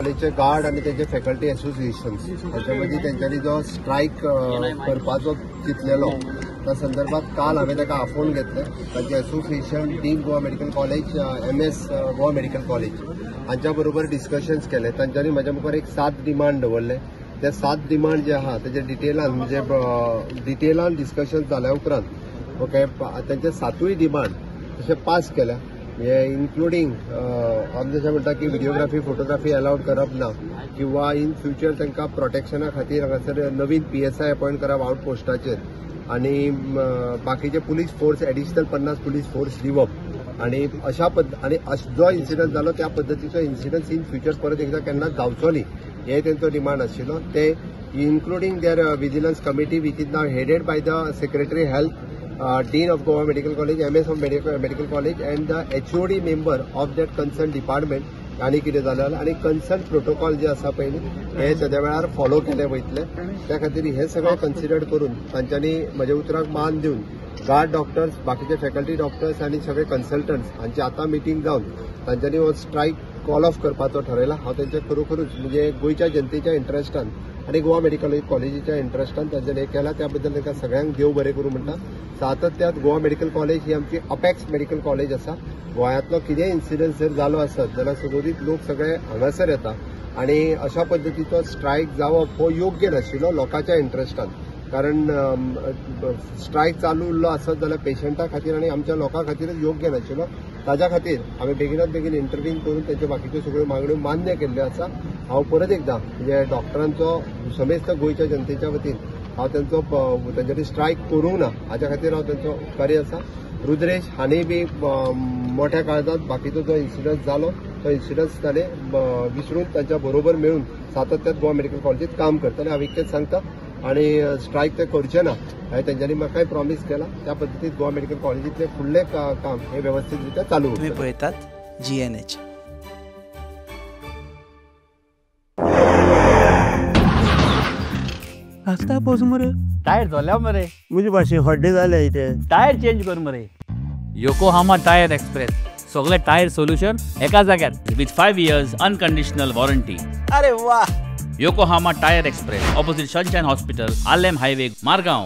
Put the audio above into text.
कॉलेजचे गार्ड आनी तेंचे फॅकल्टी एसोसिएशन्स हांच्या मदीं तेंच्यांनी जो स्ट्रायक करपाचो चिंतलेलो त्या संदर्भात काल हांवें ताका आफोवन घेतलें. तांचे association dean Goa medical college, MS Goa medical college हांच्या बरोबर डिस्कशन्स केले. तांच्यांनी म्हज्या मुखार एक 7 डिमांड दवरले. ते 7 डिमांड जे आहा तेजे डिटेलान म्हणजे डिटेलान डिस्कशन जाल्या उपरांत ओके तांचे 7 डिमांड तशे पास केल्या. म्हणजे इन्क्लुडींग आमी जशें म्हणटा की व्हिडिओग्राफी फोटोग्राफी अलावड करप ना किंवा इन फ्युचर तांकां प्रोटेक्शना खातीर हांगासर नवीन PSI appoint करप आउट पोस्टाचेर आनी बाकीचे police force additional 50 police force दिवप आनी अशा आनी जो इन्सिडंट जालो त्या पद्दतीचो इन्सिडंट इन फ्युचर परत एकदां केन्नाच जावचो न्ही हे तेंचो डिमांड आशिल्लो. ते including their vigilance committee which is now headed by the secretary health, Dean of Goa Medical College, MS of Medical College and the HOD member of that concerned department आनी कितें जालें आनी कन्सर्न प्रोटोकॉल जे आसा पळय न्ही हे तेद्या वेळार follow केले वयतले. त्या खातीर हे सगळें कन्सिडर करून तांच्यांनी म्हज्या उतराक मान दिवन गार्ड डॉक्टर्स, बाकीचे फॅकल्टी डॉक्टर्स आनी सगळे कन्सल्टंट्स हांची आतां मिटींग जावन तांच्यांनी हो स्ट्रायक कॉल ऑफ करपाचो ठरयला. हांव तेंचे खरोखरूच म्हणजे गोंयच्या जनतेच्या इंट्रस्टान आनी गोवा मेडिकल कॉलेजीच्या इंट्रस्टान तांच्यांनी हें केलां. त्या बद्दल तांकां सगळ्यांक देव बरें करूं म्हणटा. सातत्यात गोवा मेडिकल कॉलेज ही आमची अपेक्स मेडिकल कॉलेज आसा. गोंयांतलो कितेंय इन्सिडंट जर जालो आसत जाल्यार सगळीत लोक सगळे हांगासर येता आनी अशा पद्दतीचो स्ट्रायक जावप हो योग्य नाशिल्लो लोकांच्या इंट्रस्टान. कारण स्ट्रायक चालू उरलो आसत जाल्यार पेशंटा खातीर आनी आमच्या लोकां खातीरच योग्य नाशिल्लो. ताज्या खातीर हांवें बेगिनात बेगीन इंटरव्हीन करून तेंच्यो बाकीच्यो सगळ्यो मागण्यो मान्य केल्ल्यो आसा. हांव परत एकदां म्हणजे डॉक्टरांचो समेस्त गोंयच्या जनतेच्या वतीन हांव तेंचो तेंच्यांनी स्ट्रायक करूंक ना हाज्या खातीर हांव तेंचो उपकारी आसा. रुद्रेश हांणी बी मोठ्या काळजांत बाकीचो जो इन्सिडंट जालो तो इन्सिडंट ताणें विसरून तांच्या बरोबर मेळून सातत्यात गोवा मेडिकल कॉलेजीत काम करतले हांव इतकेंच सांगता. आनी स्ट्रायक ते करचे ना हांवें तेंच्यांनी म्हाकाय प्रॉमीस केला. त्या पद्दतीन गोवा मेडिकल कॉलेजींतलें फुडलें काम हें वेवस्थीत रित्या चालू उरतलें. तुमी पळयतात GNH. आसता पावस मरे टायर जाल्या मरे म्हजे भाशेन हड्डे जाले इथे टायर चेंज कर मरे. योकोहामा टायर एक्सप्रेस सगळे टायर सोल्युशन एका जाग्यार विथ 5 years unconditional warranty. अरे वा. Yokohama tyre express opposite Sunshine hospital, Arlem highway, Margao.